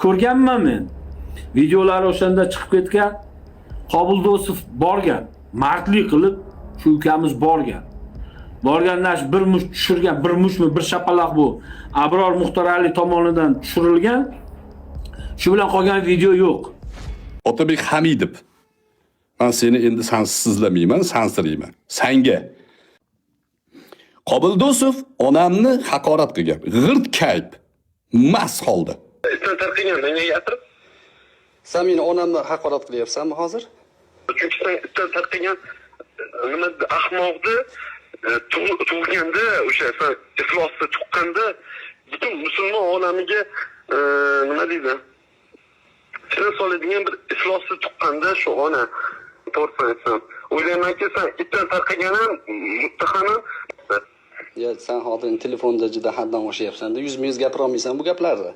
Ko'rganman men. Videolari o'shanda chiqib ketgan. Qobul Do'stov borgan. Mardlik qilib shu ukamiz borgan. Borganda shu bir musht tushirgan, bir mushtmi, bir shapaloq bu. Abror Muxtorali tomonidan tushirilgan. Shu bilan qolgan video yo'q. Otabek Hamidov. Man seni endi sansizlamayman, sansirayman. Sanga. Qobil Do'stov onamni haqorat qilgan. G'irt kayf. Mast holda. Sen tarqagan menga gapirib. Sen meni onamni haqorat qilyapsanmi hozir? Chunki sen itdan tarqagan nima ahmoqni tug'ganda o'sha sen iflosni tuqqanda butun musulmon olamiga nima deydi? Fitna soladigan bir iflosni tuqqanda shu ona, to'g'risini aytsam. O'ylaymanki, sen itdan tarqagan ham muttaham ham. Ya sen hozir telefonda juda haddan oshyapsan-da, yuzma-yuz gapira olmaysan bu gaplarni.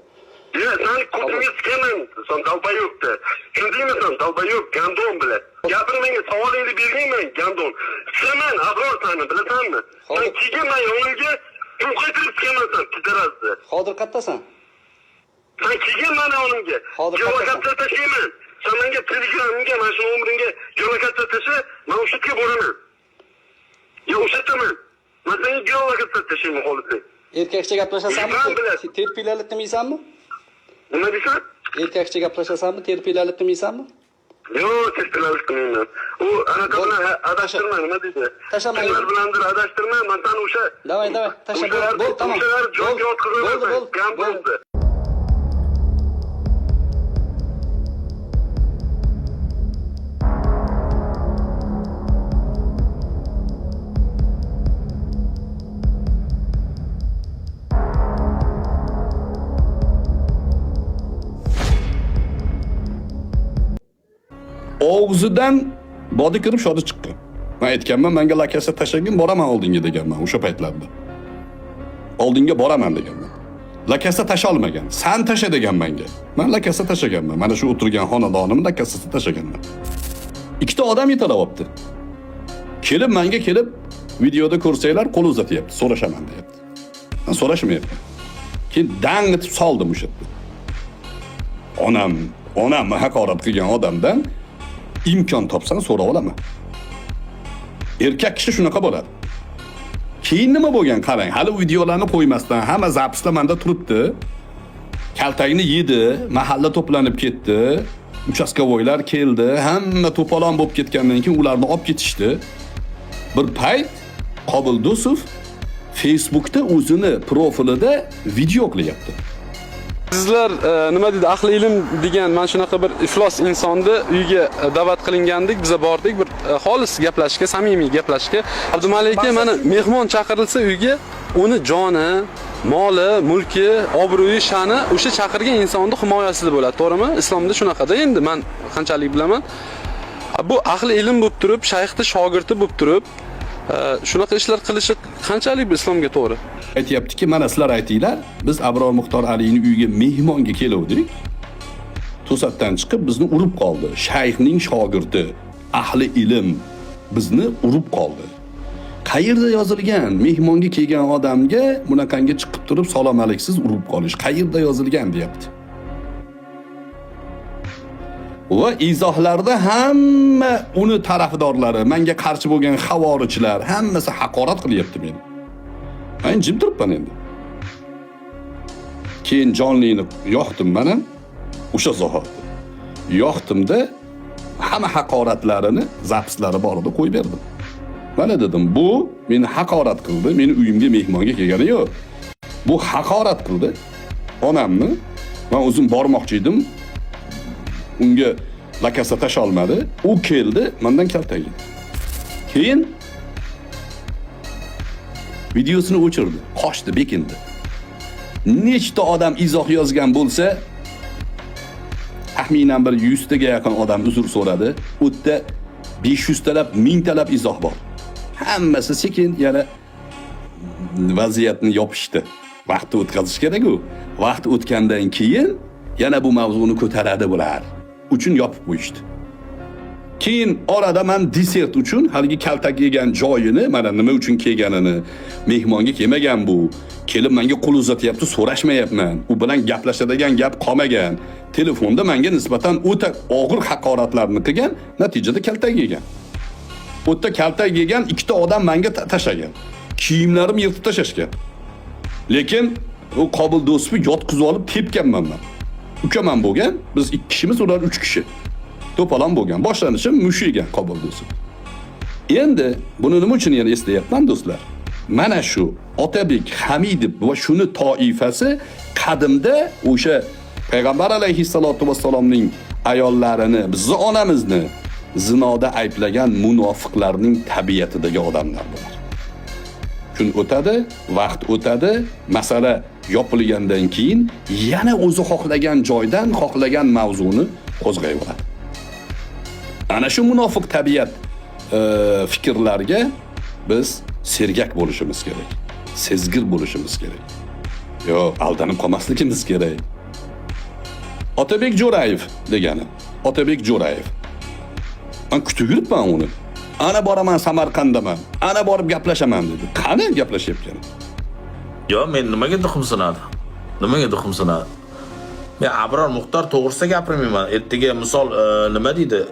Ya sen ko'timga sikaman, sen долбоёб ni. Tushundingmi sen, долбоёб, гандон bilan. Gapir menga, savolingni bermayman, гандон. Sikaman, Abror seni, bilasanmi? Sen Hozir- kelgin man yonimga, to'nqaytirib sikaman sen, пидарас ni. Hozir qayerdasan? Sen kelgin mani yonimga. Hozir Geolokatsiya tashlayman. Sen menga Telegramga, mana shu nomeringga geolokatsiya tashla, man o'sha yerga boraman. Yo, o'sha yerdaman. Man senga geolokatsiya tashlayman xohlasang. Erkakcha gaplashasanmi? Man bilan. Terpilalik qilmaysanmi? Nima deysan? Erkakcha gaplashasanmi? Terpilalik qilmaysanmi? Yo'q, tepkilarlik qilmayman. U anaqa Bo'l. bilan adashtirma, nima deydi? Tashlama. Kimlar bilandir adashtirma, man seni o'sha Давай, давай, tashla, o'shalar bo'l, tamom. o'shalar joyga Bo'l, yotqizaman. bo'ldi, bo'l, Gandon. bo'l. Og'zidan bodi kirib shodi chiqqan. Men aytganman, menga lakasa tashlagin, boraman oldinga deganman o'sha paytlarda. Oldinga boraman deganman. Lakasa tasha olmagan. San tasha degan menga. Men lakasa tashaganman. Mana shu o'tirgan xonadonimni lakasasini tashaganman. Ikkita odam yetalabdi. Kelib menga kelib videoda ko'rsanglar qo'l uzatyapti, so'rashaman deyapti. Men so'rashmayapman. Keyin dang etib soldim o'sha yerda. Onam, onamni haqorat qilgan odamdan imkon topsam so'rab olaman. Erkak kishi shunaqa bo'ladi. Keyin nima bo'lgan qarang, hali videolarni qo'ymasdan hamma запись lar menda turibdi. Kaltagini yedi, mahalla to'planib ketdi. Участковой lar keldi, hamma to'polon bo'lib ketgandan keyin ularni olib ketishdi. Bir payt Qobil Do'sov Facebookda o'zini profilida video qilyapti. Sizlar nima deydi, ahli ilm degan mana shunaqa bir iflos insonni uyiga da'vat qilingandik, biza bordik bir xolis gaplashishga, samimiy gaplashishga. Abdumalik aka, mana mehmon chaqirilsa uyga, uni joni, moli, mulki, obro'yi, sha'ni o'sha chaqirgan insonni himoyasida bo'ladi, to'g'rimi? Islomda shunaqada endi men qanchalik bilaman. Bu ahli ilm bo'lib turib, shayxni shogirdi bo'lib turib, shunaqa ishlar qilishi qanchalik bu islomga to'g'ri? Aytyaptiki, mana sizlar aytinglar, biz Abror Muxtor Aliyni uyiga mehmonga keluvdik. To'satdan chiqib bizni urib qoldi. Shayxning shogirdi, ahli ilm bizni urib qoldi. Qayerda yozilgan mehmonga kelgan odamga bunaqangi chiqib turib salom aliksiz urib qolish qayerda yozilgan deyapti. Va izohlarda hamma uni tarafdorlari, menga qarshi bo'lgan xavorichlar hammasi haqorat qilyapti meni. Men jim turibman endi. Keyin jonlini yoqdim man ham o'sha zahoti. Yoqdimda hamma haqoratlarini запись lari bor edi, qo'yib berdim. Mana dedim, bu meni haqorat qildi, meni uyimga mehmonga kelgani yo'q. Bu haqorat qildi onamni. Men o'zim bormoqchi edim. Unga lakasa tasha olmadi. U keldi, mendan kaltak yedi. Keyin videosini o'chirdi, qochdi, bekindi. Nechta odam izoh yozgan bo'lsa, taxminan bir 100 taga yaqin odam uzr so'radi. U yerda 500 talab, 1000 talab izoh bor. Hammasi sekin yana vaziyatni yopishdi. Vaqtni o'tkazish kerak-ku. Vaqt o'tgandan keyin yana bu mavzuni ko'taradi bular. Uchun yopib qo'yishdi. Keyin orada man desert uchun haligi kaltak yegan joyini, mana nima uchun kelganini, mehmonga kelmagan bu. Kelib menga qo'l uzatyapti, so'rashmayapman. U bilan gaplashadigan gap qolmagan. Telefonda menga nisbatan o'ta og'ir haqoratlarni qilgan, natijada kaltak yegan. O'ta kaltak yegan ikkita odam menga tashlagan. Kiyimlarimni yirtib tashlashgan. Lekin u Qobil Do'stovni yotqizib olib tepganman man. Ukaman bo'lgan, biz 2 kishimiz, ular 3 kishi. To'polon bo'lgan. Boshlanishi mush yegan Qobil Do'stov. Endi buni nima uchun yana eslayapman do'stlar? Mana shu Otabek Hamidov va shuni toifasi qadimda o'sha payg'ambar alayhissalotu vassalomning ayollarini, bizni onamizni zinoda ayblagan munofiqlarning tabiatidagi odamlar bular. Kun o'tadi, vaqt o'tadi, masala yopilgandan keyin yana o'zi xohlagan joydan xohlagan mavzuni qo'zg'ayveradi. Ana shu munofiq tabiat fikrlarga biz sergak bo'lishimiz kerak, sezgir bo'lishimiz kerak. Yo, aldanib qolmasligimiz kerak. Otabek Jo'rayev degani, Otabek Jo'rayev. Men kutib yuribman uni. Ana boraman Samarqanddaman, ana borib gaplashaman dedi. Qani gaplashyapgani? Yo, men nimaga duxim sinadi? Nimaga duxim sinadi? Men Abror Muxtor to'g'risida gapirmayman. Ertaga misol nima deydi?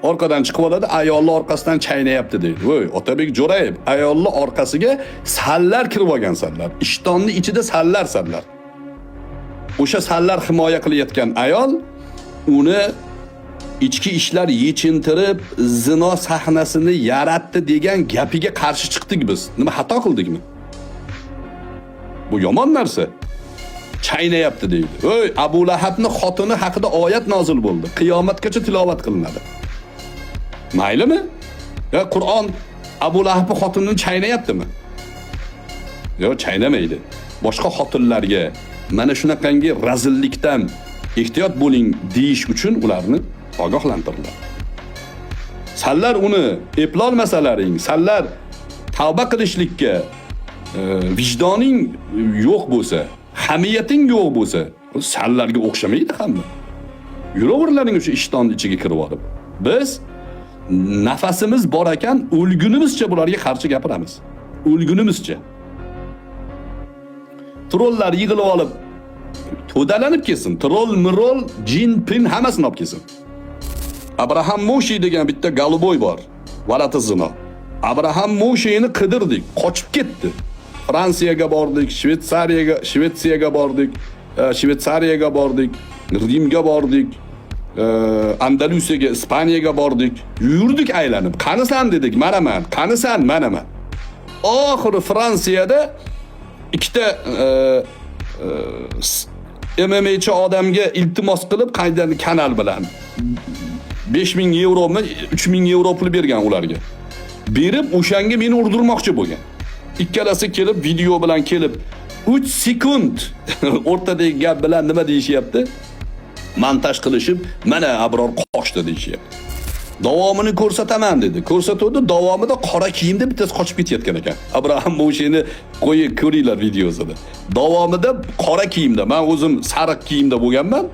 Orqadan chiqib oladi, ayolni orqasidan chaynayapti deydi. Voy, Otabek Jo'rayev, ayolni orqasiga sallar kirib olgan sanlar. Ishtonni ichida sallar sanlar. O'sha sallar himoya qilayotgan ayol uni ichki ishlar yechintirib zino sahnasini yaratdi degan gapiga qarshi chiqdik biz. Nima xato qildikmi? Bu yomon narsa. Chaynayapti deydi. Voy, Abu Lahabning xotini haqida oyat nozil bo'ldi. Qiyomatgacha tilovat qilinadi. Maylimi? Ya Qur'on Abu Lahabning xotinini chaynayaptimi? Yo'q, chaynamaydi. Boshqa xotinlarga mana shunaqangi razillikdan ehtiyot bo'ling deyish uchun ularni ogohlantiriladi. Sanlar uni eplolmasalaring, sanlar tavba qilishlikka vijdoning yo'q bo'lsa, hamiyating yo'q bo'lsa, sanlarga o'xshamaydi hamma. Yuraverlaring o'sha ishtonni ichiga kirib olib. Biz nafasimiz bor ekan, o'lgunimizcha bularga qarshi gapiramiz. O'lgunimizcha. Trollar yig'ilib olib to'dalanib kelsin. Troll, mirol, jin, pin hammasini olib kelsin. Abraham Moshi degan bitta goluboy bor. Varati zino. Abraham Moshini qidirdik, qochib ketdi. Fransiyaga bordik, Shvetsiyaga bordik, Shvetsariyaga bordik, Rimga bordik, Andalusiyaga, Ispaniyaga bordik. Yurdik aylanib. Qanisan dedik, manaman. Qanisan, manaman. Oxiri Fransiyada ikkita MMA'chi odamga iltimos qilib qaydan kanal bilan 5000 yevromi, 3000 yevro pul bergan ularga. Berib o'shanga meni urdirmoqchi bo'lgan. Ikkalasi kelib video bilan kelib 3 sekund o'rtadagi gap bilan nima deyishyapti? Montaj qilishib, mana Abror qochdi deyishyapti. Davomini ko'rsataman dedi. Ko'rsatuvdi, davomida qora kiyimda bittasi qochib ketayotgan ekan. Abraham Mosheni qo'yib ko'ringlar videosida. Davomida qora kiyimda, men o'zim sariq kiyimda bo'lganman.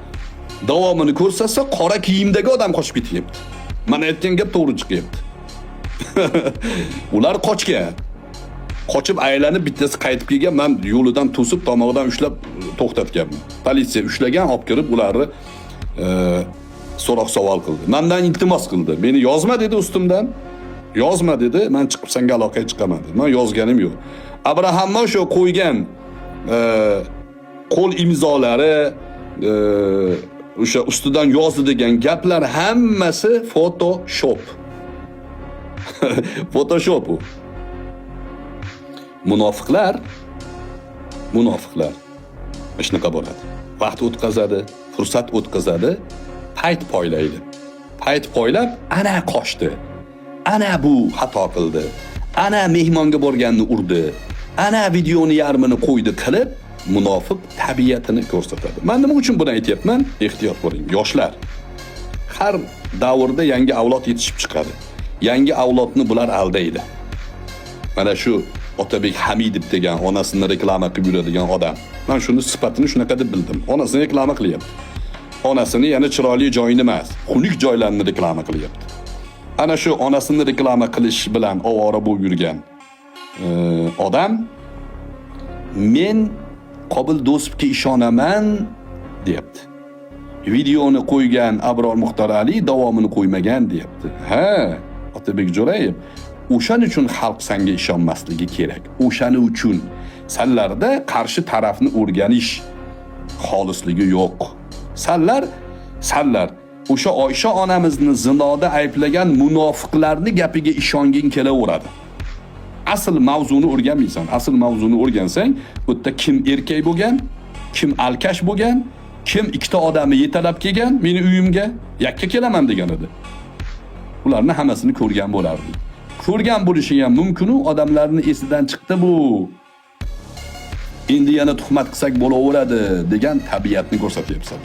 Davomini ko'rsatsa, qora kiyimdagi odam qochib ketyapti. Mana aytgan gap to'g'ri chiqyapti. Ular qochgan. Qochib aylanib bittasi qaytib kelgan, men yo'lidan to'sib, tomog'idan ushlab to'xtatganman. Politsiya ushlagan, olib kirib ularni so'roq savol qildi. Mendan iltimos qildi. Meni yozma dedi ustimdan. Yozma dedi, men chiqib senga aloqaga chiqaman dedi. Men yozganim yo'q. Abrahamma o'sha qo'ygan qo'l imzolari, o'sha ustidan yozdi degan gaplar hammasi Photoshop. Photoshop u. Munofiqlar shunaqa bo'ladi. Vaqt o'tkazadi, fursat o'tkazadi, payt poylaydi. Payt poylab ana qochdi. Ana bu xato qildi. Ana mehmonga borganni urdi. Ana videoni yarmini qo'ydi qilib munofiq tabiatini ko'rsatadi. Men nima uchun buni aytyapman? Ehtiyot bo'ling, yoshlar. Har davrda yangi avlod yetishib chiqadi. Yangi avlodni bular aldaydi. Mana shu Otabek Hamidov degan onasini reklama qilib yuradigan odam. Men shuni sifatini shunaqa deb bildim. Onasini reklama qilyapti. Onasini yana chiroyli joyini emas, xunuk joylarini reklama qilyapti. Ana shu onasini reklama qilish bilan ovora bo'lib yurgan odam men Qobil Do'stovga ishonaman deyapti. Videoni qo'ygan Abror Muxtor Ali davomini qo'ymagan deyapti. Ha, Otabek Jo'rayev, o'shaning uchun xalq sanga ishonmasligi kerak. O'shani uchun sanlarda qarshi tarafni o'rganish xolisligi yo'q. Sanlar o'sha Oysha onamizni zinoda ayblagan munofiqlarni gapiga ishonging kelaveradi. Asl mavzuni o'rganmaysan. Asl mavzuni o'rgansang, u yerda kim erkak bo'lgan, kim alkash bo'lgan, kim ikkita odamni yetalab kelgan meni uyimga, yakka kelaman degan edi. Ularni hammasini ko'rgan bo'lardik. Ko'rgan bo'lishi ham mumkin u, odamlarni esidan chiqdi bu. Endi yana tuhmat qilsak bo'laveradi degan tabiatni ko'rsatyapsan.